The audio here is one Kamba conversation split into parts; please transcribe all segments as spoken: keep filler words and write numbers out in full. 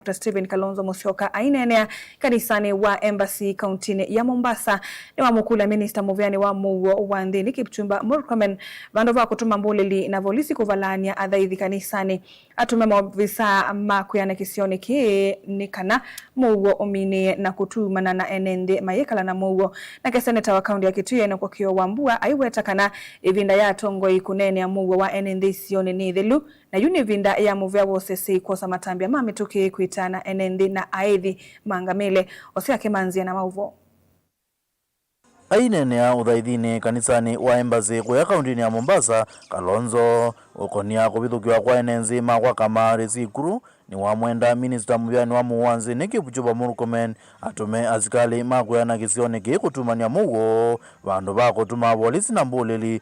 Doctor Stephen Kalonzo Musyoka aineenea kanisanĩ wa Embassy kauntinĩ ya Mombasa, nĩwamũkũlya minista mũvĩanĩ wa mũuo wa nthĩnĩ Kipchumba Murkomen vandũ va kũtũma mbũlĩli na volisi kũvalany'a athaithi kanisanĩ. Atũme maovisaa ma kwĩana kĩsionĩ kĩĩ nĩ kana mũuo ũminĩe na kũtumana na ene nthĩ mayĩkala na mũuo. Nake seneta wa kaunti ya Kitui Enock Okio Wambua aiweta kana ĩvinda ya atongoi kũneenea mũuo wa ene nthĩ isionĩ nĩ ĩthelu, na yu nĩ ĩvinda ya mũvĩa wa ũseseĩ kwosa matambya ma mĩtũkĩ kwĩtana ene nthĩ na aĩthi mangamĩle. Osea Kĩmanzia na maũvoo. Aineenea ũthaithinĩ kanisanĩ wa Embassy kũya kauntinĩ ya Mombasa, Kalonzo ũkonia kũvithũkĩwa kwa ene nthĩ ma kwa kamarĩ sikulu, nĩwamwenda minista mũvĩanĩ wa mũuo wa nthĩnĩ Kipchumba Murkomen atũme asikalĩ ma kwĩana kĩsionĩ kĩĩ kũtumany'a mũuo vandũ va kũtũma volisi na mbũlĩli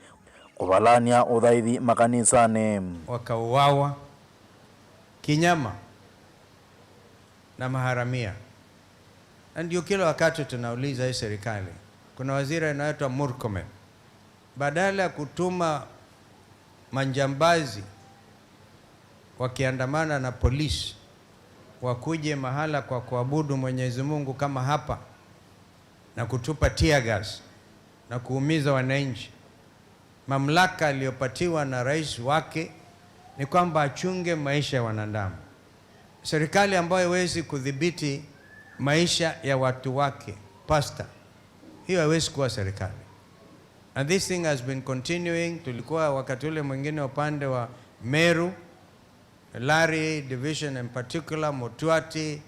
kũvalany'a ũthaithi makanisanĩ. Wakauawa kinyama na maharamia. Na ndio kila wakati tunauliza hii serikali, kuna waziri anaitwa Murkomen, badala ya kutuma majambazi wakiandamana na polisi wakuje mahala kwa kuabudu Mwenyezi Mungu kama hapa na kutupa tear gas na kuumiza wananchi, mamlaka aliyopatiwa na rais wake ni kwamba achunge maisha ya wanadamu. Serikali ambayo haiwezi kudhibiti maisha ya watu wake, pastor, hiyo haiwezi kuwa serikali. And this thing has been continuing. Tulikuwa wakati ule mwingine upande wa Meru, Lari division in particular, Mutuati,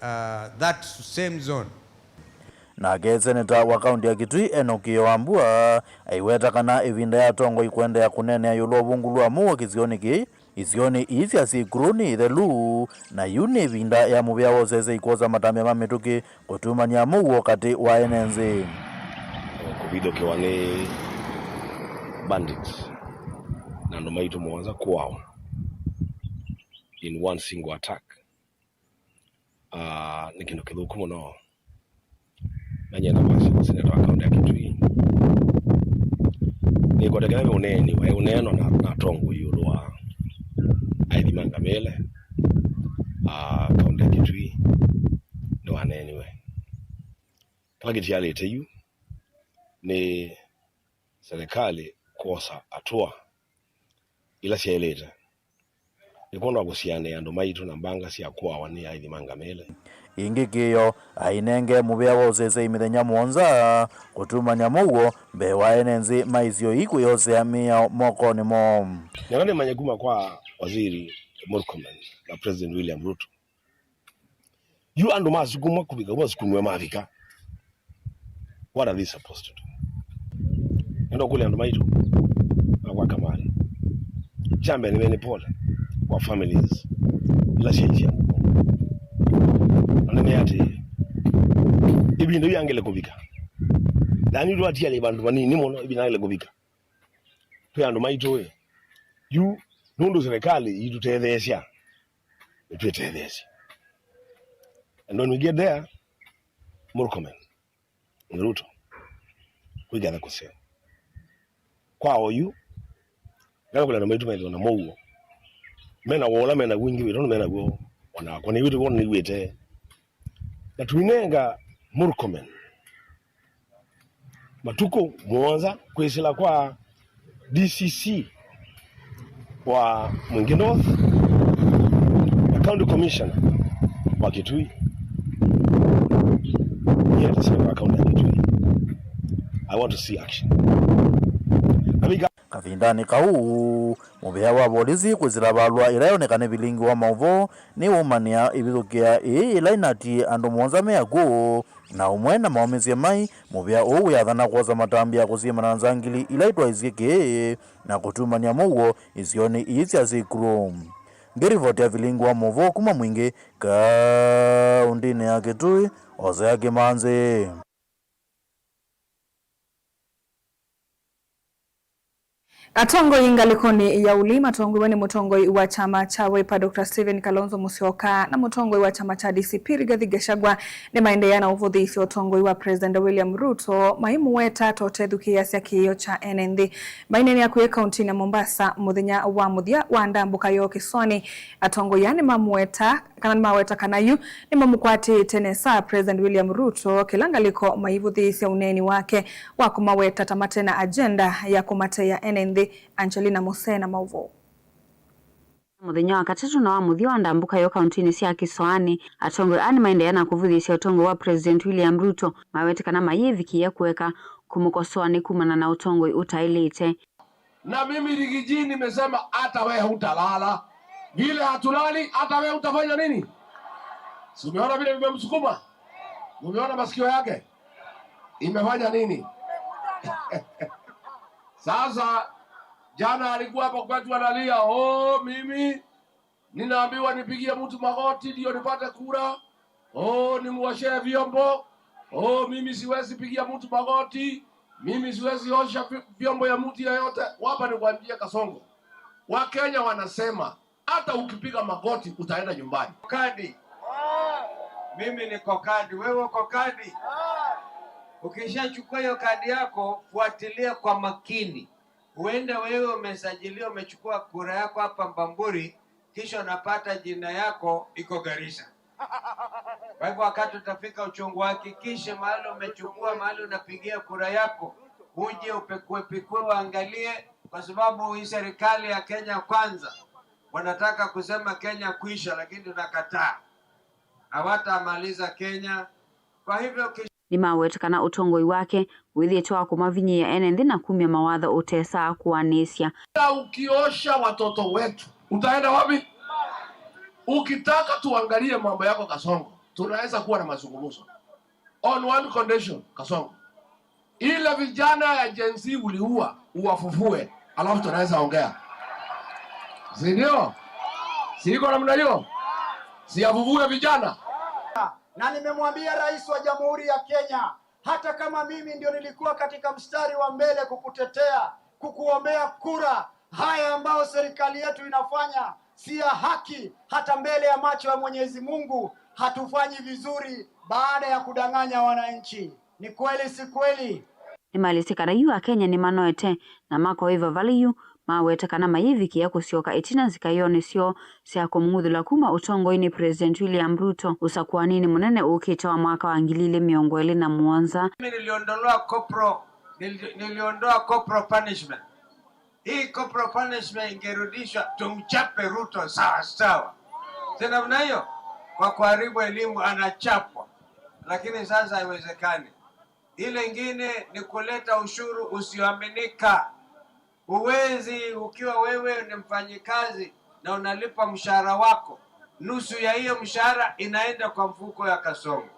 uh, that same zone. Nake seneta wa kaunti ya Kitui Enock Okio Wambua aiweta kana ĩvinda ya atongoi kũendeea kũneenea ĩũlũ wa ũvũngũlu wa mũuo kĩsionĩ kĩĩ, isionĩ ii sya sikulu nĩ ithelu, na yu nĩ ĩvinda ya mũvĩa wa ũseseĩ kwosa matambya ma mĩtũkĩ kũtumany'a mũuo katĩ wa ene nthĩ. Kũvithũkĩwa nĩ bandits na andũ maitũ mũonza kũawa in one single attack. Ah, nĩ kĩndũ kĩthũku mũno. Na nyenda kwasya seneta wa kaunti ya Kitui, nĩkwete kĩla ve ũneeni waĩ ũneenwa na, na atongoi ĩũlũ wa aĩthi ma ngamĩle, ah, kaunti ya Kitui nĩwaneeniwe. Kĩla kĩtialĩte yu nĩ serikali kwosa hatua ila syaĩlĩte. Nĩ kwondũ wa kũsianĩa andũ maitũ na mbanga sya kũawa nĩ aĩthi ma ngamĩle. Ĩngĩ kĩyo ainenge mũvĩa wa ũseseĩ mĩthenya mũonza kũtumany'a mũuo mbee wa ene nthĩ ma isio ii kwĩyosea mĩao mokonĩ moo. Nĩona nĩmanye kuma kwa Waziri Murkomen na President William Ruto, yu andũ masukumwa kũvika kuma masukumwe mavika. What are they supposed to do? Nenda kũlya andũ maitũ na kwa kamali. Kya mbee nĩ pole kwa families ila syaisya. Na nĩ atĩ ĩvinda yu yangele kũvika. Na nĩ twatialĩ vandũ vanini mũno ĩvinda yangele kũvika. Twĩ andũ maitũ ĩ. Yu nũndũ serikali itũtetheesya. Nĩtwĩtetheesye. And when we get there, Murkomen, Ruto, we gather kũseo. Kwa oyu, ngakũlana maitũ maitũ na mũuo. Mena wola mena wingĩ witũ mena guo. Ona kwa nĩ witũ wona nĩwĩte. Na tuinenga Murkomen matukũ mũonza kwĩsĩla kwa D C C wa Mwingi North na County Commissioner wa Kitui. Niĩ ta seneta wa kaunti ya Kitui, I want to see action. Kavindanĩ kau, mũvĩa wa volisi kwĩsĩla valũa ĩla yoneka nĩ vilingi wa maũvoo nĩwaumanĩa ĩvithũkĩa ĩĩ ĩla ĩnatie andũ mũonza me akw'ũ. Na ũmwe na maũmĩsye mai, mũvĩa ũũ wĩathana kwosa matambya kũsyĩmana na nzangili ila itwaisye kĩĩ na kũtumany'a mũuo isionĩ ii sya sikulu. Ngĩrivoti ya vilingi wa maũvoo kuma Mwingi, kaũndĩnĩ ya Kitui, Osea Kĩmanzĩ. Atongoi ngalĩkonĩ ya ũlei matongoew'e nĩ mũtongoi wa kyama kya Wiper Doctor Stephen Kalonzo Musyoka na mũtongoi wa kyama kya D C P Rigathi Gachagua nĩmaendeea na ũvũthĩĩsya ũtongoi wa President William Ruto, maimũweta ta ũtethukĩĩasya kĩĩo kya ene nthĩ. Maineenea kwĩ kauntinĩ ya Mombasa mũthenya wa mũthya wa ndambũka yoo kĩsoanĩ, atongoi aa nĩmamũweta kana nĩmaweta kana yu nĩmamũkwatĩte nesa President William Ruto kĩla ngalĩko maivũthĩĩsya ũneeni wake wa kũmaweta ta mate na agenda ya kũmateea ene nthĩ. Angelina Musee na maũvoo. Mũthenya wa katatũ na wa mũthya wa ndambũka yoo kauntinĩ sya kĩsoanĩ, atongoi aa nĩmaendeea na kũvũthĩĩsya ũtongoi wa President William Ruto, mawete kana mayĩvikĩĩa kũeka kũmũkosoa nĩ kumana na ũtongoi ũtaĩlĩte. Na mimi Rigiji nimesema hata wewe hutalala. Vile hatulali, hata wewe utafanya nini? Si umeona vile vimemsukuma? Umeona masikio yake? Imefanya nini? Sasa jana alikuwa hapo kwetu analia, "Oh, mimi ninaambiwa nipigie mtu magoti ndio nipate kura. Oh, nimwoshee vyombo. Oh, mimi siwezi pigia mtu magoti. Mimi siwezi osha vi-, vyombo ya mtu yeyote." Wapa nikwambie Kasongo. Wakenya wanasema hata ukipiga magoti utaenda nyumbani. Kadi. Mimi niko kadi, wewe uko kadi. Ukishachukua hiyo kadi yako, fuatilia kwa makini. Huenda wewe umesajiliwa, umechukua kura yako hapa Mbamburi, kisha unapata jina yako iko Garissa. Kwa hivyo wakati utafika uchungu, hakikishe mahali umechukua, mahali unapigia kura yako, uje upekue pekue, uangalie, kwa sababu hii serikali ya Kenya Kwanza wanataka kusema Kenya kuisha, lakini tunakataa. Hawatamaliza Kenya. Kwa hivyo kish- Nĩmawete kana ũtongoi wake wĩthĩĩtwe wa kũmavinyĩĩa ene nthĩ na kumya mawatho ũtesaa kũanĩsya. Ukiosha watoto wetu, utaenda wapi? Ukitaka tuangalie mambo yako Kasongo, tunaweza kuwa na mazungumzo on one condition, Kasongo. Ile vijana ya Gen Z uliua, uwafufue, alafu tunaweza ongea. Si ndio? Si iko namna hiyo? Si afufue vijana? Na nimemwambia Rais wa Jamhuri ya Kenya, hata kama mimi ndio nilikuwa katika mstari wa mbele kukutetea, kukuombea kura, haya ambayo serikali yetu inafanya si ya haki, hata mbele ya macho ya Mwenyezi Mungu hatufanyi vizuri baada ya kudanganya wananchi. Ni kweli, si kweli? Nĩmaelesye kana yu Akenya nĩmanoete na makoĩva vala yu, maweta kana mayĩvikĩa kũsyoka ĩtina nzikaĩonĩ syoo sya kũmũng'uthũla kuma ũtongoinĩ President William Ruto ũsakũaninĩ mũnene ũkĩte wa mwaka wa ngili ilĩ mĩongo ĩlĩ na mũonza. Mimi niliondolewa corporal, nili-, niliondoa corporal punishment. Hii corporal punishment ingerudishwa, tumchape Ruto sawa sawa. Si namna hiyo? Kwa kuharibu elimu anachapwa. Lakini sasa haiwezekani. Ile ingine ni kuleta ushuru usioaminika. Huwezi, ukiwa wewe ni mfanyikazi na unalipa mshahara wako, nusu ya hiyo mshahara inaenda kwa mfuko ya Kasongo.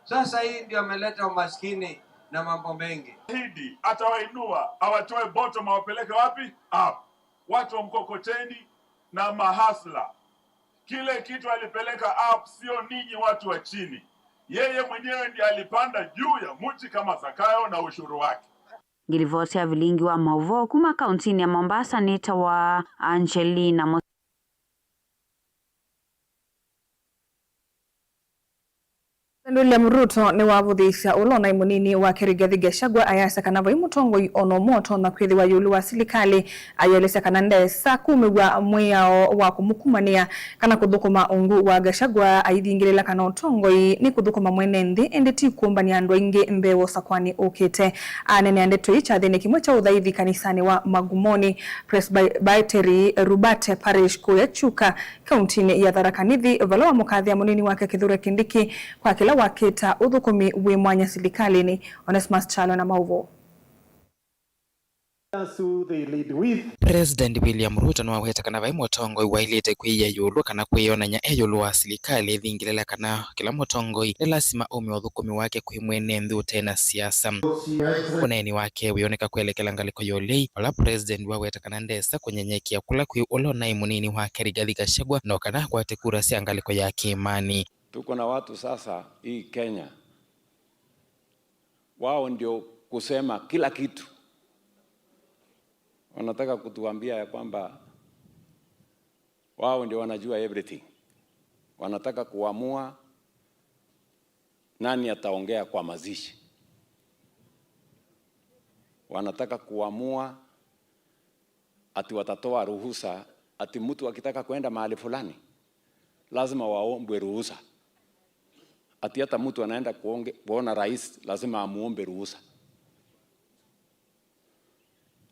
Sasa hii ndio ameleta umaskini na mambo mengi. Ahidi atawainua, awatoe bottom, awapeleke wapi? Up. Watu wa mkokoteni na mahasla. Kile kitu alipeleka up, sio ninyi watu wa chini. Yeye mwenyewe ndiye alipanda juu ya mti kama Zakayo na ushuru wake. Ngilivoti ya vilingi wa maũvoo kuma kauntinĩ ya Mombasa nĩtawa Angelina Mo- President William Ruto nĩwavũthĩĩsya ũla ũnaĩ mũnini wake Rigathi Gachagua ayasya kana vai mũtongoi o na ũmwe ũtonya kwĩthĩwa ĩũlũ wa silikalĩ. Ayĩelesya kana ndesa kumĩw'a mwĩao wa kũmũkumanĩa kana kũthũkũma ungu wa Gachagua, aithingĩlĩla kana ũtongoi nĩ kũthũkũma mwene nthĩ ĩndĩ ti kũmbany'a andũ aingĩ mbee wa ũsakũani ũkĩte. Aneenea ndeto ii kyathĩnĩ kĩmwe kya ũthaithi kanisanĩ wa Magumoni Presbytery Rubate Parish kũya Chuka, kauntinĩ ya Tharaka Nithi, vala wamũkathĩa mũnini wake Kithure Kindiki kwa kĩla wakĩta ũthũkũmi wĩ mwanya silikalĩnĩ. Onesmus Kyalo na maũvoo. Who they lead with. President William Ruto nĩwaweta kana vai mũtongoi waĩlĩte kwĩia ĩũlũ kana kwĩyonany'a e ĩũlũ wa silikalĩ, ĩthingĩlĩla kana kĩla mũtongoi nĩ lasima aume ũthũkũmi wake kwĩ mwene nthĩ ũte na siasa. Ũneeni wake wĩoneka kwelekela ngalĩko ya ũlei, vala president waweta kana ndesa kũnyenyekea kũla kwĩ ũla ũnaĩ mũnini wake Rigathi Gachagua, no kana akwate kura sya ngalĩko ya kĩĩmanĩ. Tuko na watu sasa hii Kenya, wao ndio kusema kila kitu. Wanataka kutuambia ya kwamba wao ndio wanajua everything. Wanataka kuamua nani ataongea kwa mazishi. Wanataka kuamua ati watatoa ruhusa, ati mtu akitaka kwenda mahali fulani, lazima waombwe ruhusa. Ati hata mtu anaenda kuonge-, kuona rais, lazima amuombe ruhusa.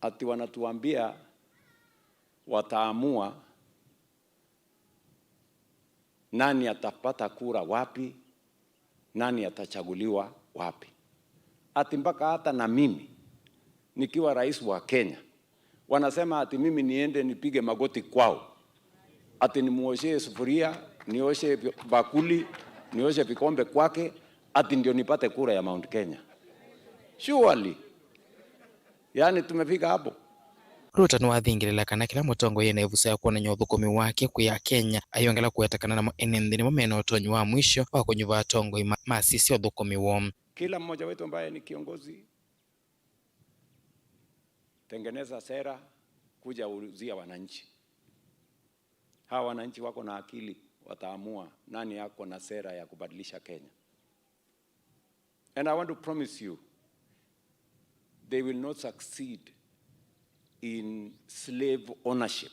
Ati wanatuambia wataamua nani atapata kura wapi, nani atachaguliwa wapi. Ati mpaka hata na mimi, nikiwa rais wa Kenya, wanasema ati mimi niende nipige magoti kwao, ati nimuoshee sufuria, nioshe bakuli, nioshe vikombe kwake, ati ndio nipate kura ya Mount Kenya. Surely. Yaani tumefika hapo. Ruto nĩwathingĩlĩla kana kĩla mũtongoi ena ĩvuso ya kwonany'a ũthũkũmi wake kwĩ Akenya, ayongela kũweta kana namo ene nthĩ nĩmo mena ũtonyi wa mwisho wa kũnyuva atongoi ma-, masisya ũthũkũmi woo. Kila mmoja wetu ambaye ni kiongozi, tengeneza sera, kuja uzia wananchi. Hawa wananchi wako na akili, wataamua nani ako na sera ya kubadilisha Kenya. And I want to promise you, they will not succeed in slave ownership.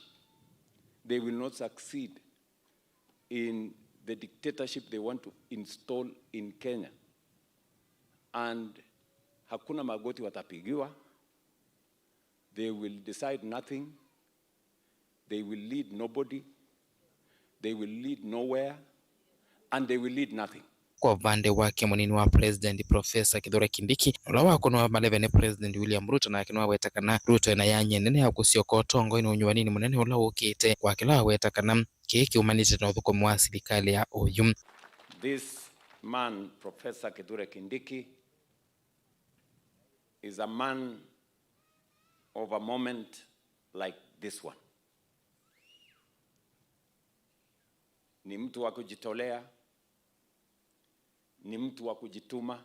They will not succeed in the dictatorship they want to install in Kenya. And hakuna magoti watapigiwa. They will decide nothing. They will lead nobody. They will lead nowhere. And they will lead nothing. Kwa ũvande wake, mũnini wa President, Professor Kithure Kindiki, ũla wakonwa maleve nĩ President William Ruto, nake nĩwaweta kana Ruto ena yanya nene ya kũsyoka ũtongoinĩ ũnyuanĩnĩ mũnene ũla ũkĩte, kwa kĩla waweta kana kĩĩ kĩumanĩte na ũthũkũmi wa silikalĩ ya oyu. This man, Professor Kithure Kindiki, is a man of a moment like this one. Ni mtu wa kujitolea, ni mtu wa kujituma,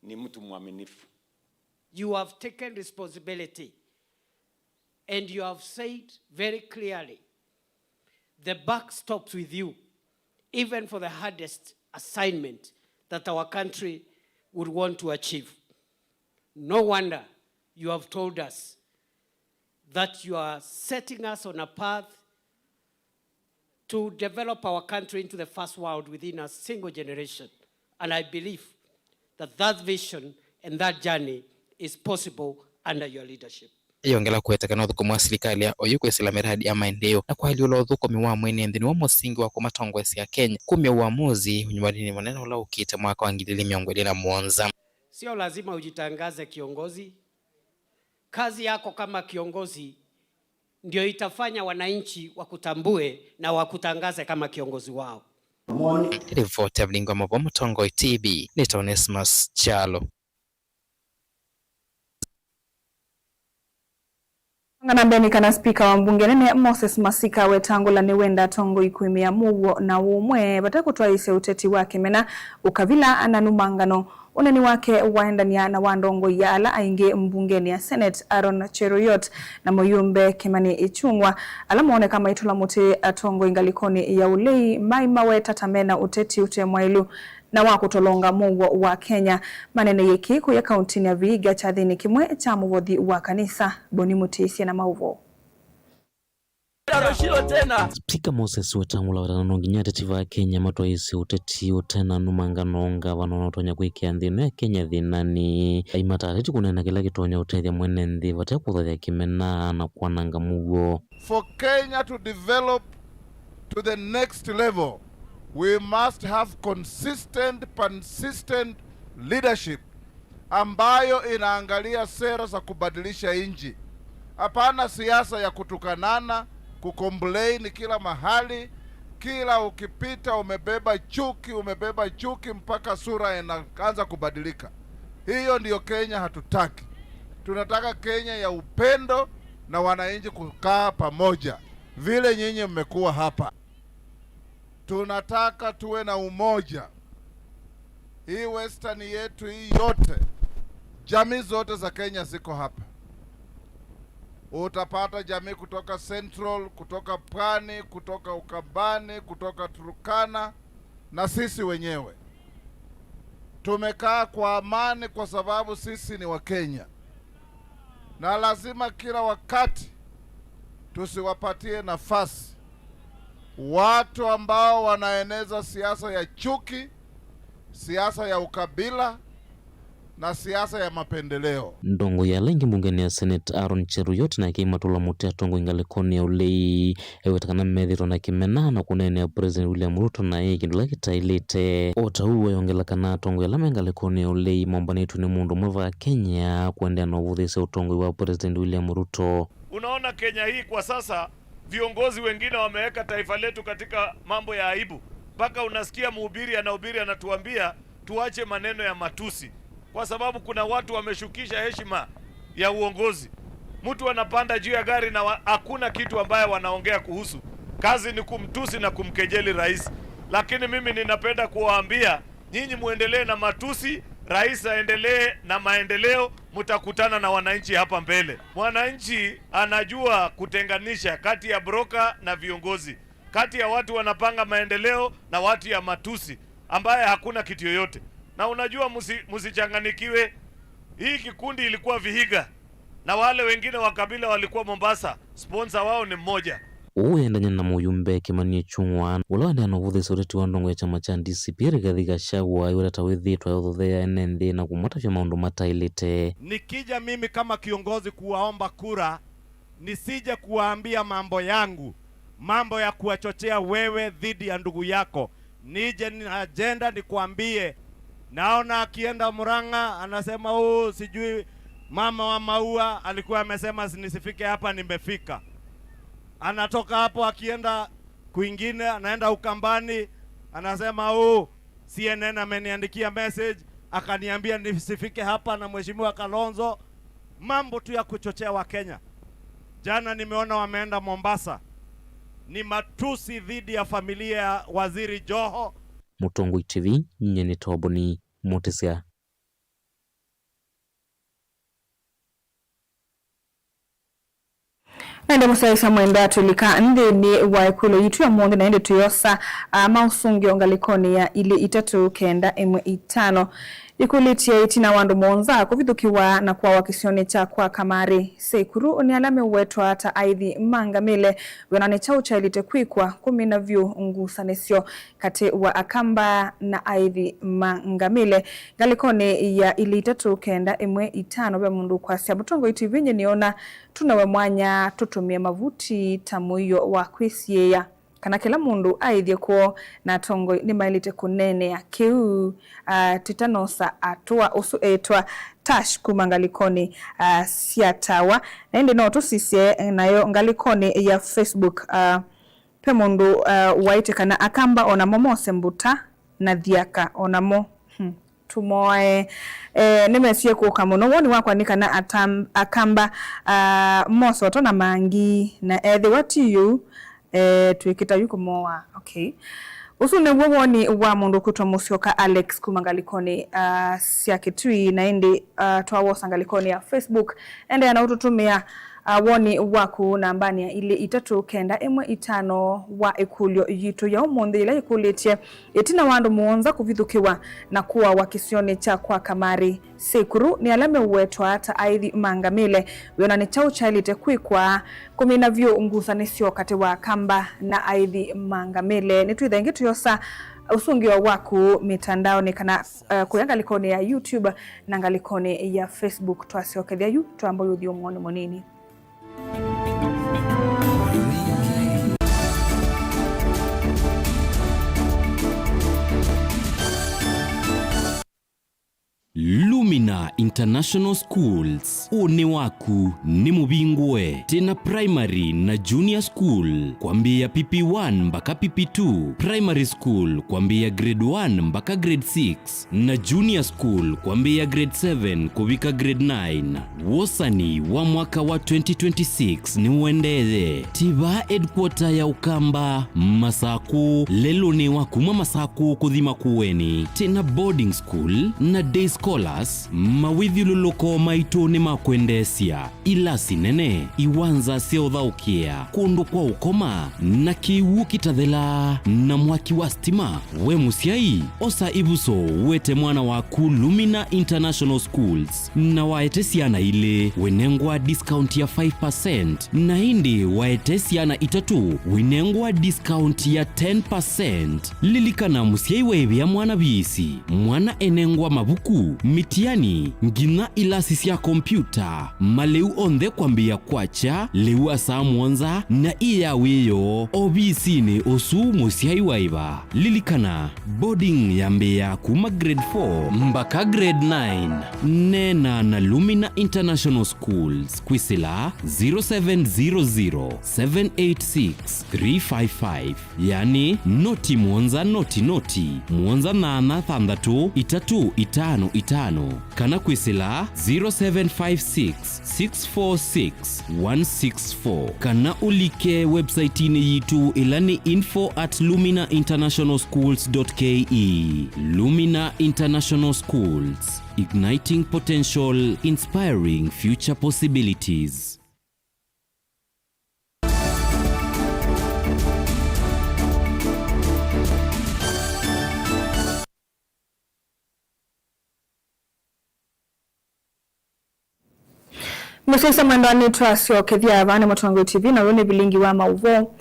ni mtu mwaminifu. You have taken responsibility and you have said very clearly, the buck stops with you, even for the hardest assignment that our country would want to achieve. No wonder you have told us that you are setting us on a path to develop our country into the first world within a single generation. And I believe that that vision and that journey is possible under your leadership. Ayongela kũweta kana ũthũkũmi wa silikalĩ ya oyu kwĩsĩla miradi ya maendeeo na kũalyũla ũthũkũmi wa mwene nthĩ nĩw'o mũsingi wa kũmatongoesya Akenya kumya uamuzi ũnyuanĩnĩ mũnene ũla ũkĩte mwaka wa ngili ili mĩongo ĩlĩ na mũonza. Sio lazima ujitangaze kĩongozi. Kazi yako kama kĩongozi ndio itafanya wananchi wakutambue na wakutangaze kama kĩongozi wao. Riboti ya Vilingi wa Mauvoo, Mũtongoi T V, nĩ Onesmus Kyalo. Ngana mbeni kana spika wa mbunge nene Moses Masika wetangũla nĩwenda atongoi kwĩmĩa mũuo na ũmwe vate kũtwaĩĩsya ũteti wa kĩmena, ũkavila na numangano. Ũneni wake waendania na wa ndongoi ya ala aingĩ mbungeni ya Senate, Aaron Cheruiyot na mũyumbe Kimani Ichung'wa, ala mooneka maitũla mũtĩ atongoi ngalĩkonĩ ya ũlei maimaweta ta mena ũteti ũte mwaĩlu na wa kũtolonga mũuo wa Kenya. Maneeneie kĩĩ kũya kauntinĩ ya Vihiga kyathĩnĩ kĩmwe kya mũvothi wa kanisa. Boni Mũtĩsye na maũvoo. Spika Moses Wetangula wetana no nginya ateti va Kenya matwaĩĩsye ũteti ũte na numangano. Ngavana nũtonya kwĩkĩa nthĩ ĩno ya Kenya thĩnanĩ. Aimata ateti kũneena kĩla kĩtonya ũtethya mwene nthĩ vate kũthathya kĩmena na kwananga mũuo. For Kenya to develop to the next level, we must have consistent, persistent leadership ambayo inaangalia sera za kubadilisha nchi. Hapana siasa ya kutukanana, kucomplain kila mahali, kila ukipita umebeba chuki, umebeba chuki mpaka sura inaanza kubadilika. Hiyo ndiyo Kenya hatutaki. Tunataka Kenya ya upendo na wananchi kukaa pamoja vile nyinyi mmekuwa hapa. Tunataka tuwe na umoja. Hii Western yetu hii yote, jamii zote za Kenya ziko hapa. Utapata jamii kutoka Central, kutoka Pwani, kutoka Ukambani, kutoka Turkana, na sisi wenyewe. Tumekaa kwa amani kwa sababu sisi ni Wakenya. Na lazima kila wakati tusiwapatie nafasi watu ambao wanaeneza siasa ya chuki, siasa ya ukabila, na siasa ya mapendeleo. Ndongoi ya ala ĩngĩ mbungenĩ ya Senate Aaron Cheruiyot nake aimatũla mũtĩ atongoi ngalĩkonĩ ya ũlei, eweta kana methĩĩtwe na kĩmena na kũneenea President William Ruto na ĩ kĩndũ kĩla kĩtaĩlĩte. O ta ũu ayongela kana atongoi ala me ngalĩkonĩ ya ũlei mombanĩtw'e nĩ mũndũ ũmwe vaa Kenya kũendeea na ũvũthĩĩsya ũtongoi wa President William Ruto. Unaona Kenya hii kwa sasa, viongozi wengine wameweka taifa letu katika mambo ya aibu. Mpaka unasikia mhubiri anahubiri anatuambia tuache maneno ya matusi. Kwa sababu kuna watu wameshukisha heshima ya uongozi. Mtu anapanda juu ya gari na wa-, hakuna kitu ambaye wanaongea kuhusu. Kazi ni kumtusi na kumkejeli rais. Lakini mimi ninapenda kuwaambia, nyinyi muendelee na matusi, rais aendelee na maendeleo, mtakutana na wananchi hapa mbele. Mwananchi anajua kutenganisha kati ya broker na viongozi, kati ya watu wanapanga maendeleo na watu ya matusi, ambaye hakuna kitu yoyote. Na unajua, musi-, musichanganikiwe. Hii kikundi ilikuwa Vihiga, na wale wengine wa kabila walikuwa Mombasa. Sponsor wao ni mmoja. Ũu ũendany'a na mũyumbe Kimani Ichung'wa, ũla waendeea na ũvũthĩĩsya ũteti wa ndongoi ya kyama kya D C P Rigathi Gachagua, aiweta ta wĩthĩĩtwe ayũthũthĩa ene nthĩ na kũmatavya maũndũ mataĩlĩte. Nikija mimi kama kiongozi kuwaomba kura, nisije kuwaambia mambo yangu, mambo ya kuwachochea wewe dhidi ya ndugu yako. Nije na ajenda nikwambie. Naona akienda Murang'a, anasema, "Oh, sijui mama wa maua alikuwa amesema nisifike hapa, nimefika." Anatoka hapo akienda kwingine, anaenda Ukambani, anasema, "Oh, C N N ameniandikia message, akaniambia nisifike hapa na Mheshimiwa Kalonzo." Mambo tu ya kuchochea Wakenya. Jana nimeona wameenda Mombasa. Ni matusi dhidi ya familia ya Waziri Joho. Mũtongoi T V, nyie nĩ Toboni Mũtĩsya. Na ĩndĩ mũsyaĩĩsya mwendwa, tũlika nthĩnĩ wa ĩkũlyo yitũ ya ũmũnthĩ, na ĩndĩ tũyosa, ah, maũsũngĩo ngalĩkonĩ ya ilĩ itatũ kenda ĩmwe itano. Yĩkũlĩtye, ĩtina wa andũ mũonza kũvithũkĩwa na kũawa kĩsionĩ kya kwa Kamari, Sekuru nĩ ala meũwetwa ta aĩthi ma ngamĩle, wĩona nĩ kyaũ kyaĩlĩte kwĩkwa kũmina vyũ ngusanĩsyo katĩ wa Akamba na aĩthi ma ngamĩle. Ngalĩkonĩ ya ilĩ itatũ kenda ĩmwe itano, ve mũndũ ũkwasya, Mũtongoi T V, nyie nĩona tũnewe mwanya tũtũmĩe mavuti ta mũio wa kwĩsiĩĩa kana kĩla mũndũ aĩthye kwoo, na atongoi nĩmaĩlĩte kũneenea kĩu, ah, tĩtanosa atũa. Ũsu eĩtwa Tash kuma ngalĩkonĩ, ah, sya Tawa. Na ĩndĩ no tũsisye nayo ngalĩkonĩ ya Facebook, ah, ve mũndũ, ah, waĩtye kana Akamba o namo mose mbuta na thyaka o namo. Hmm. Tũmoe. Eh, nĩmesie kũka mũno. Woni wakwa nĩ kana atam-, Akamba, ah, mosotwa na mangi, na ethĩwa ti ũu, eh, twĩkĩta yu kũmoa. Okay. Ũsu nĩw'o woni wa mũndũ ũkwĩtwa Mũsyoka Alex kuma ngalĩkonĩ, ah, sya Kitui, na ĩndĩ, ah, twawosa ngalĩkonĩ ya Facebook. Endeea na ũtũtũmĩa, ah, woni waku nambanĩ ya ilĩ itatũ kenda ĩmwe itano wa ĩkũlyo yitũ ya ũmũnthĩ, yĩla yĩkũlĩtye, ĩtina wa andũ mũonza kũvithũkĩwa na kũawa kĩsionĩ kya kwa Kamari, Sekuru nĩ ala meũwetwa ta aĩthi ma ngamĩle, wĩona nĩ kyaũ kyaĩlĩte kwĩkwa kũmina vyũ ngusanĩsyo katĩ wa Akamba na aĩthi ma ngamĩle? Nĩtwĩtha ĩngĩ tũyosa ũsũngĩo waku mĩtandaonĩ kana, eh, kũya ngalĩkonĩ ya YouTube na ngalĩkonĩ ya Facebook. Twasyokethya yu, twamba ũyũthi ũmwonĩ mũnini. Lumina International Schools, ũnĩ waku nĩ mũvingũe. Twĩna primary na junior school kwambĩĩa P P one mbaka P P two, primary school kwambĩĩa grade one mbaka grade six, na junior school kwambĩĩa grade seven kũvika grade nine. Wosani wa mwaka wa twenty twenty-six nĩũendeeye. Twĩ vaa headquarter ya Ũkamba, Masakũ, lelũnĩ wa kuma Masakũ kũthi Makueni. Twĩna boarding school na day scholars Mawĩthyũlũlũko maitũ nĩ ma kwendeesya, ilasi nene, iwanza sya ũthaũkĩa, kũndũ kwa ũkoma, na kĩw'ũ kĩtathelaa, na mwaki wa sitima. We mũsyai, osa ĩvuso, wete mwana waku Lumina International Schools, na waete syana ilĩ, wĩnengwa discount ya five percent, na ĩndĩ waete syana itatũ, wĩnengwa discount ya ten percent. Lilikana, mũsyai waĩvĩa mwana viisi, mwana enengwa mavuku, mitiani, nginya ilasi sya kompyuta, malĩu onthe kwambĩĩa kwakya lĩu wa saa mũonza na ĩ ya wĩoo ovisinĩ ũsu mũsyai waĩva. Lilikana, boarding yambĩĩa kuma grade four mpaka grade nine. Neena na Lumina International Schools kwĩsĩla zero seven zero zero, seven eight six, three five five. Yani, noti mũonza noti noti, mũonza nyanya thanthatũ itatũ itano itano, kana kwĩsĩla zero seven five six, six four six, one six four, kana ũlike website-inĩ yitũ ĩla nĩ info at lumina international schools dot K E. Lumina International Schools, igniting potential, inspiring future possibilities. Mũsyaĩĩsya mwendwa, nĩtwasyokethya vaa nĩ Mũtongoi T V, na ũyũ nĩ vilingi wa maũvoo.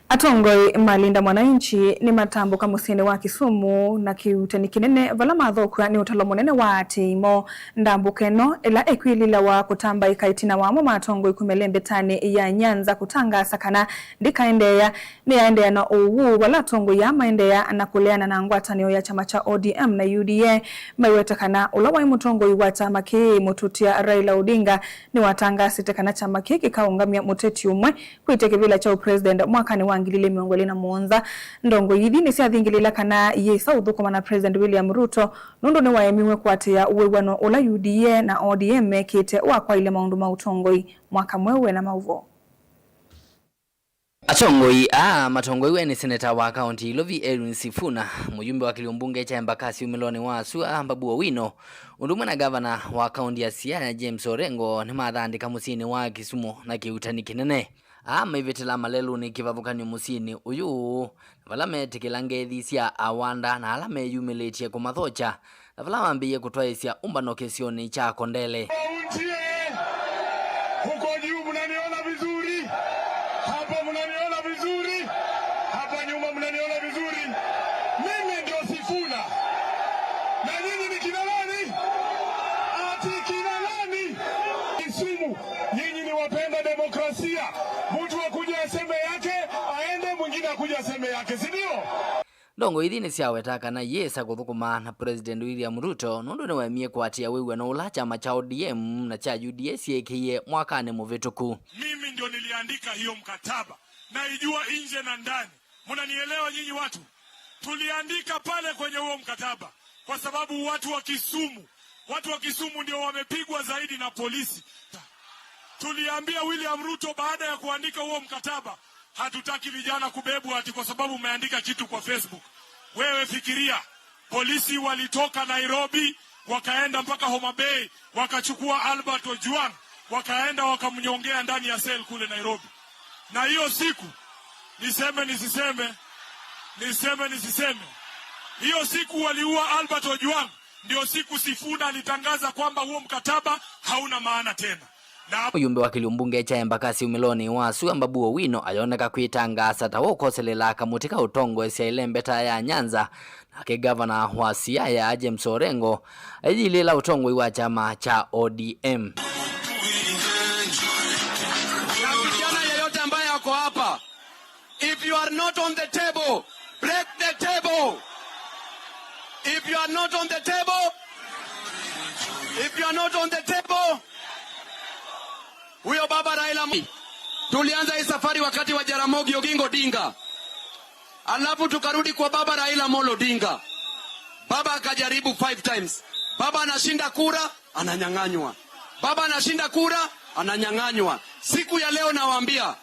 Atongoi ma Linda Mwananchi nĩmatambũka mũsyĩnĩ wa Kisumu na kĩuutani kĩnene, vala mathokw'a nĩ ũtalo mũnene wa aatĩĩi moo. Ndambũka ĩno, ĩla ĩkwĩlĩlawa kũtambaĩka ĩtina wa amwe ma atongoi kuma ĩlembetanĩ ya Nyanza kũtangaasa kana ndĩkaendeea, nĩyaendeea na ũw'o, vala atongoi aa maendeea na kũleana na ngwatanĩo ya kyama kya O D M na U D A. Maiweta kana ũla waĩ mũtongoi wa kyama kĩĩ, mũtũtia Raila Odinga, nĩwatangaasĩte kana kyama kĩĩ kĩkaũngamya mũteti ũmwe kwĩtya kĩvĩla kya ũpresident mwakanĩ wa ngili ilĩ mĩongo ĩlĩ na mũonza. Ndongoi ithi nĩsyathingĩlĩĩla kana yĩsa ũthũkũma na President William Ruto, nũndũ nĩwaemiwe kũatĩĩa wĩw'ano ũla U D A na O D M mekĩte wa kwaĩlya maũndũ ma ũtongoi mwaka mweũ. Wĩ na maũvoo. Atongoi aa matongoiw'e nĩ seneta wa kaunti ya Ilovi Edwin Sifuna, mũyumbe wa kĩlio mbunge kya Embakasi umĩlonĩ wa Sua Babu Owino, ũndũ ũmwe na gavana wa kaunti ya Siaya James Orengo nĩmathandĩka mũsyĩnĩ wa Kisumu na kĩuutani kĩnene. Aa maivĩtĩla malelũnĩ kĩvathũkany'o mũsyĩnĩ ũyũ, vala metĩkĩla ngethi sya awanda na ala meyumĩlĩtye kũmathokya, na vala mambĩĩe kũtwaĩsya ũmbano kĩsionĩ kya Kondele. Kaunti, huko juu mnaniona vizuri? Hapa mnaniona vizuri? Hapa nyuma mnaniona vizuri? Mimi ndio Sifuna. Na nyinyi ni kina nani? Ati kina nani? Kisumu, nyinyi ni wapenda demokrasia. Mtu akuje aseme yake, aende, mwingine akuje aseme yake, si ndio? Ndongoi ithi nĩsyaweta kana yĩsa kũthũkũma na President William Ruto nũndũ nĩwaemie kũatĩĩa wĩw'ano ũla kyama kya O D M na kya U D A syĩkĩie mwakanĩ mũvĩtũku. Mimi ndio niliandika hiyo mkataba, naijua nje na ndani. Mnanielewa nyinyi watu? Tuliandika pale kwenye huo mkataba kwa sababu watu wa Kisumu, watu wa Kisumu ndio wamepigwa zaidi na polisi. Tuliambia William Ruto baada ya kuandika huo mkataba, hatutaki vijana kubebwa ati kwa sababu umeandika kitu kwa Facebook. Wewe fikiria, polisi walitoka Nairobi, wakaenda mpaka Homa Bay, wakachukua Albert Ojwang, wakaenda wakamnyongea ndani ya cell kule Nairobi. Na hiyo siku, niseme nisiseme, niseme nisiseme, hiyo siku waliua Albert Ojwang, ndio siku Sifuna alitangaza kwamba huo mkataba hauna maana tena. Na mũyumbe wa kĩlio mbunge kya Embakasi umĩlonĩ wa Sua Babu Owino ayoneka kwĩtangaasa ta ũkoselela kamũtĩ ka ũtongoesya ĩlembeta ya Nyanza, nake gavana wa Siaya James Orengo ayilĩla ũtongoi wa kyama kya O D M. Na kijana yeyote ambaye ako hapa, if you are not on the table, break the table. If you are not on the table, if you are not on the table, huyo baba Raila Mo-, tulianza hii safari wakati wa Jaramogi Oginga Odinga. Alafu tukarudi kwa baba Raila Amolo Odinga. Baba akajaribu five times. Baba anashinda kura, ananyang'anywa. Baba anashinda kura, ananyang'anywa. Siku ya leo nawaambia,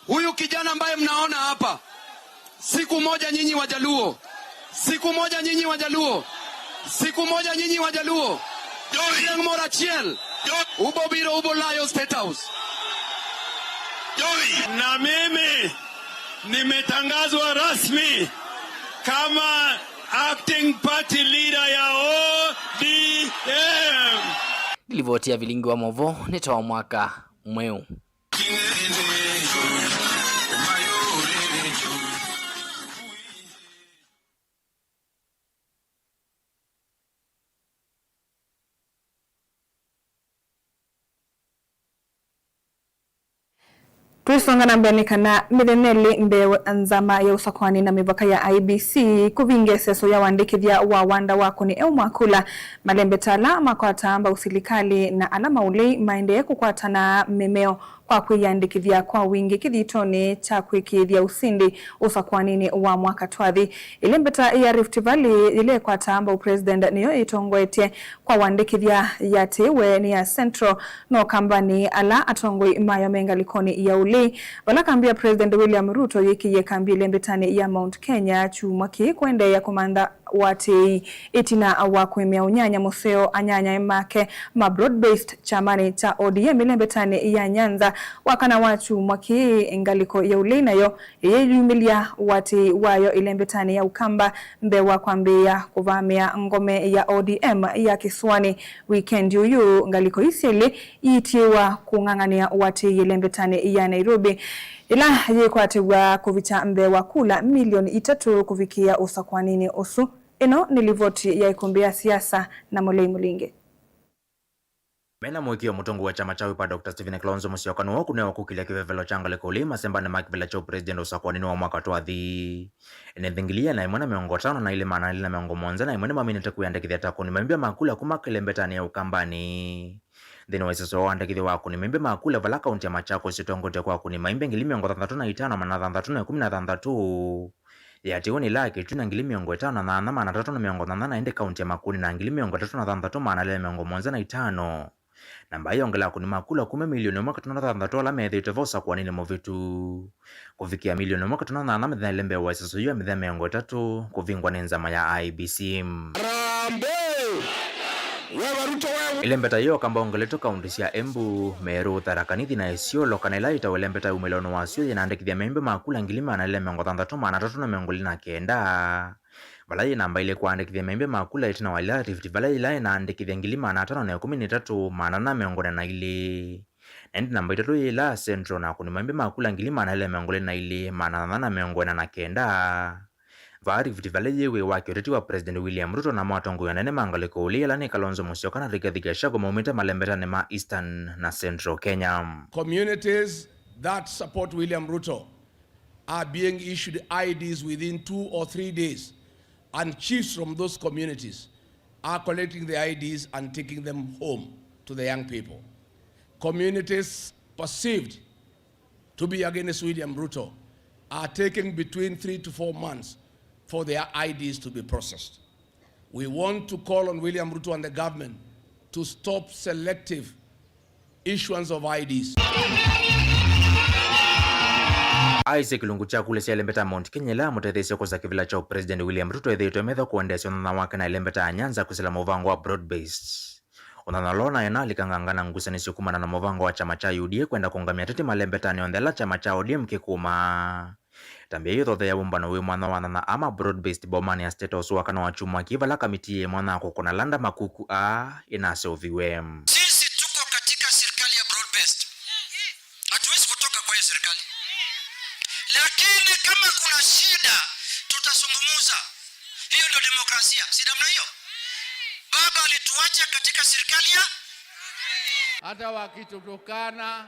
huyu kijana ambaye mnaona hapa, siku moja nyinyi Wajaluo, siku moja nyinyi Wajaluo, siku moja nyinyi Wajaluo, Chieng' moro achiel, ubobiro ubolayo State House. Na mimi nimetangazwa rasmi kama acting party leader ya O D M. Nĩ livoti ya vilingi wa movo nĩ ta wa mwaka mweu. Tũisonga na mbee nĩ kana mĩthenya ĩlĩ mbee wa nzama ya ũsakwani na mĩvaka ya I E B C kũvinga ĩseso ya wandĩkĩthya wa wanda wa akũni eũ ma kula, malembeta ala makwataa mbau silikalĩ na ala maũlei maendee kũkwatana mĩmeo kwa kwĩyandĩkĩthya kwa wingĩ kĩthitonĩ kya kwĩkĩĩthya ũsindi ũsakwaninĩ wa mwaka twathi. Ĩlembeta ya Rift Valley yĩla ĩkwataa mbau President nĩyo ĩtongoetye kwa wandĩkĩthya yatĩĩwe nĩ ya Central, no kambanĩ ala atongoi mayo me ngalĩkonĩ ya ũlei. Vala kambi ya President William Ruto yĩkĩie kambi ĩlembetanĩ ya Mount Kenya kyumwa kĩĩ kũendeea kũmantha ũatĩĩi ĩtina wa kũĩmĩa ũnyanya mũseo anyanyae make ma broad-based kyamanĩ kya O D M ĩlembetanĩ ya Nyanza wakana wa kyumwa kĩĩ. Ngalĩko ya ũlei nayo ĩyĩyumĩlya ũatĩĩi wayo ĩlembetanĩ ya Ukamba mbee wa kwambĩĩa kũvamĩa ngome ya O D M ya kĩsũanĩ. Wikendi ũyũ, ngalĩko ii syelĩ iitiĩwa kũng'ang'anĩa ũatĩĩi ĩlembetanĩ ya Nairobi, ĩla yĩkwatĩw'a kũvikya mbee wa kula milioni itatũ kũvikĩĩa ũsakwaninĩ ũsu. Ĩno nĩ livoti ya ĩkũmbĩ ya siasa na Mũlei Mũlingi. Mena mũĩkĩĩo, mũtongoi wa kyama kya Wiper Doctor Stephen Kalonzo Musyoka nĩwe ũkũnewa kũkĩlya kĩvevelo kya ngalĩko ũlei masembanĩ ma kĩvĩla kya ũpresident ũsakwaninĩ wa mwaka twathi. Ene nthĩ ngili ĩana ĩmwe na mĩongo ĩtano na ilĩ maana elĩ na mĩongo mũonza na ĩmwe nĩmaminĩte kwĩyandĩkĩthya ta akũni maimbya ma kula kuma kĩlembetanĩ ya Ũkambanĩ. Nthĩnĩ wa ĩseso wa wandĩkĩthya wa akũni maimbya ma kula vala kaunti ya Machakos ĩtongoetye kwa akũni maimbya ngili mĩongo thanthatũ na itano maana thanthatũ na ĩkũmi na thanthatũ, yatĩĩwe nĩ ĩla ya Kitui na ngili mĩongo ĩtano na nyanya maana atatũ na mĩongo nyanya na ĩndĩ kaunti ya Makueni na ngili mĩongo ĩtatũ na thanthatũ maana elĩ na mĩongo mũonza na itano. Namba ĩyo yongela akũni ma kula kuma milioni ĩmwe katano thanthatũ ala methĩĩtwe vo ũsakũaninĩ mũvĩtu kũvikĩa milioni ĩmwe katano nyanya mĩthenya ĩlĩ mbee wa ĩseso yĩu ya mĩthenya mĩongo ĩtatũ kũvingwa nĩ nzama ya I E B C. Harambee! Wewe Ruto wewe! Ĩlembeta yĩĩ Ũkamba yongeletwe kaunti sya Embu, Meru, Tharaka Nithi na Isiolo, kana ĩla yĩtawa ĩlembeta ya umĩlonĩ wasyo yĩnaandĩkĩthya maimbya ma kula ngili maana elĩ na mĩongo thanthatũ maana atatũ na mĩongo ĩlĩ na kenda. Vala yĩ namba ilĩ kũandĩkĩthya maimbya ma kula ĩtina wa ĩla Rift Valley yĩla yĩnaandĩkĩthya ngili maana atano na ĩkũmi na itatũ maana ana mĩongo ĩna na ilĩ. Na ĩndĩ namba itatũ yĩ ĩla Central na akũni maimbya ma kula ngili maana elĩ mĩongo ĩlĩ na ilĩ maana nyanya na mĩongo ĩna na kenda. Vaa Rift Valley yĩ wĩ wa kĩũteti wa President William Ruto na mo atongoi anene ma ngalĩko ũlei ala nĩ Kalonzo Musyoka na Rigathi Gachagua maumĩte malembetanĩ ma Eastern na Central Kenya. Communities that support William Ruto are being issued I Ds within two or three days, and chiefs from those communities are collecting the I Ds and taking them home to the young people. Communities perceived to be against William Ruto are taking between three to four months for their I Ds to be processed. We want to call on William Ruto and the government to stop selective issuance of I Ds. Aisye kĩlungu kya kula sya ĩlembeta Mount Kenya ĩla yamũtetheesye kwosa kĩvĩla kya President William Ruto ethĩĩtwe metho kũendeesya ũnyanya wake na ĩlembeta ya Nyanza kwĩsĩla mũvango wa broad based. Ũnyanya ũla ũnaĩ na alika ngangana ngusanĩsyo kumana na mũvango wa kyama kya U D A kwenda kũngamya ateti malembetanĩ onthe ala kyama kya O D M kĩkũmaa. Tambĩa ĩyo ĩthotheea wũmbano wĩ mwanya wa nyanya aa ma broad based bomanĩ ya State House wakana wa kyumwa kĩĩ vala kamitii yĩ mwanya ya kũkũna landa makuku aa ĩnaseũviw'e. Sisi tuko katika serikali ya broad based. Hatuwezi kutoka kwa hiyo serikali. Lakini kama kuna shida, tutazungumza. Hiyo ndio demokrasia. Si namna hiyo? Baba alituacha katika serikali ya Hata wakitutukana,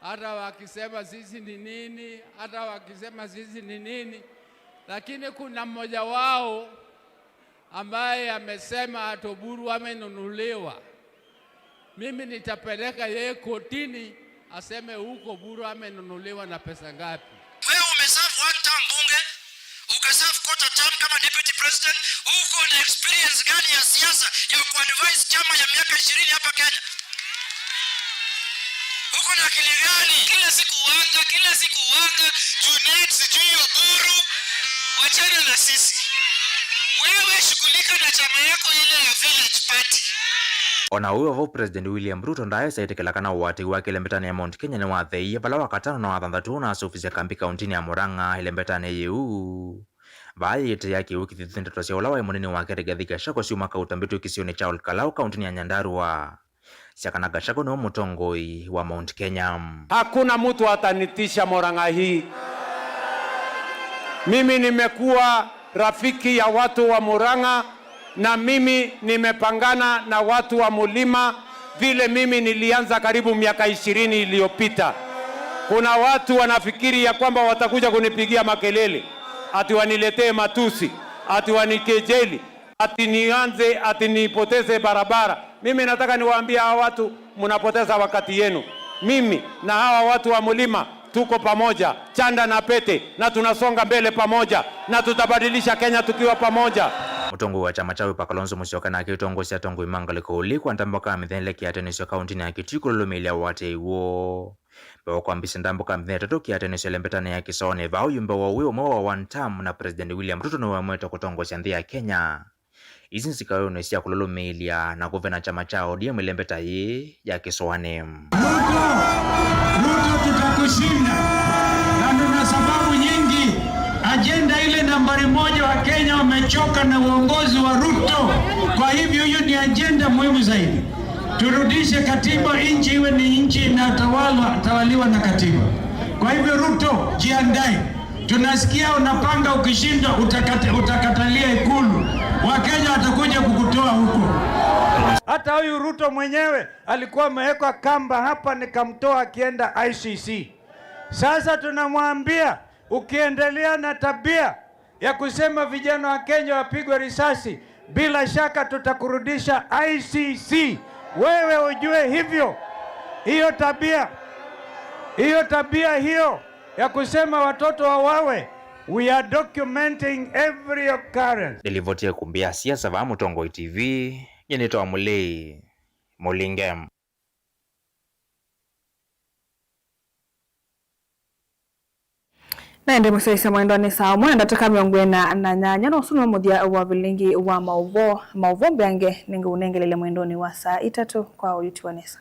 hata wakisema sisi ni nini, hata wakisema sisi ni nini, lakini kuna mmoja wao ambaye amesema ati Oburu amenunuliwa. Mimi nitapeleka yeye kotini aseme huko Oburu amenunuliwa na pesa ngapi. Wewe umeserve one term bunge, ukaserve quarter term kama deputy president, uko na experience gani ya siasa ya kuadvise chama ya miaka ishirini hapa Kenya? Uko na akili gani? Kila siku uanga, kila siku uanga, Junet sijui Oburu, wachana na sisi. Wewe shughulika na chama yako ile ya Village Party. O na ũu o vau, President William Ruto ndaaĩsa ĩtĩkĩla kana ũatĩi wake ĩlembetanĩ ya Mount Kenya nĩwatheeie vala Wakatano na Wathanthatũ na asũvĩsya kambi kauntinĩ ya Murang'a ĩlembetanĩ yĩu. Vaa yĩĩtĩĩa kĩw'ũ kĩthithu ndeto sya ũla waĩ mũnini wake Rigathi Gachagua syuma kauta mbĩtũ kĩsionĩ kya Ol Kalou kauntinĩ ya Nyandarua sya kana Gachagua nĩwe mũtongoi wa Mount Kenya. Hakuna mtu atanitisha Murang'a hii. Mimi nimekuwa rafiki ya watu wa Murang'a, na mimi nimepangana na watu wa Mulima vile mimi nilianza karibu miaka ishirini iliyopita. Kuna watu wanafikiri ya kwamba watakuja kunipigia makelele, ati waniletee matusi, ati wanikejeli, ati nianze, ati nipoteze barabara. Mimi nataka niwaambie hawa watu, mnapoteza wakati yenu. Mimi na hawa watu wa Mulima tuko pamoja, chanda na pete, na tunasonga mbele pamoja, na tutabadilisha Kenya tukiwa pamoja. Mũtongoi wa kyama kya Wiper Kalonzo Musyoka nake ũtongoesya atongoi ma ngalĩko ũlĩ kwa ndambũka ya mĩthenya ĩlĩ kĩatanĩsyo kauntinĩ ya Kitui kũlũlũmĩĩlya ũatĩĩi woo. Mbee wa kwambĩsya ndambũka ya mĩthenya ĩtatũ kĩatanĩsyo ĩlembetanĩ ya kĩsoanĩ, vaa ũyũmbe wa ũĩ ũmwe wa One Term na President William Ruto nĩwe ũemete kũtongoesya nthĩ ya Kenya. Isu nzikaũnĩ sya kũlũlũmĩĩlya na kũvena kyama kya O D M ĩlembeta yĩĩ ya kĩsoanĩ. Ruto, Ruto, tutakushinda. Na tuna sababu nyingi. Ajenda ile nambari moja, wa Kenya wamechoka na uongozi wa Ruto. Kwa hivyo hiyo ni ajenda muhimu zaidi. Turudishe katiba, nchi iwe ni nchi inatawalwa, tawaliwa na katiba. Kwa hivyo Ruto, jiandae. Tunasikia unapanga, ukishinda utakata-, utakatalia Ikulu. Wakenya watakuja kukutoa huko. Hata huyu Ruto mwenyewe alikuwa amewekwa kamba hapa, nikamtoa akienda I C C. Sasa tunamwambia, ukiendelea na tabia ya kusema vijana wa Kenya wapigwe risasi, bila shaka tutakurudisha I C C. Wewe ujue hivyo. Hiyo tabia, hiyo tabia hiyo ya kusema watoto wawawe, we are documenting every occurrence. Nĩlivoti ya ĩkumbi ya siasa vaa Mũtongoi T V, nyie nĩtawa Mũlei Mũlinge. Na ĩndĩ mũsyaĩĩsya mwendwa, nĩ saa ũmwe na ndatĩka mĩongo ĩna na nyanya, na ũsu nĩwe mũthya wa vilingi wa maũvoo. Maũvoo mbeange nĩngũũnengelele mwendonĩ wa saa itatũ kwa ũyuti wa nesa.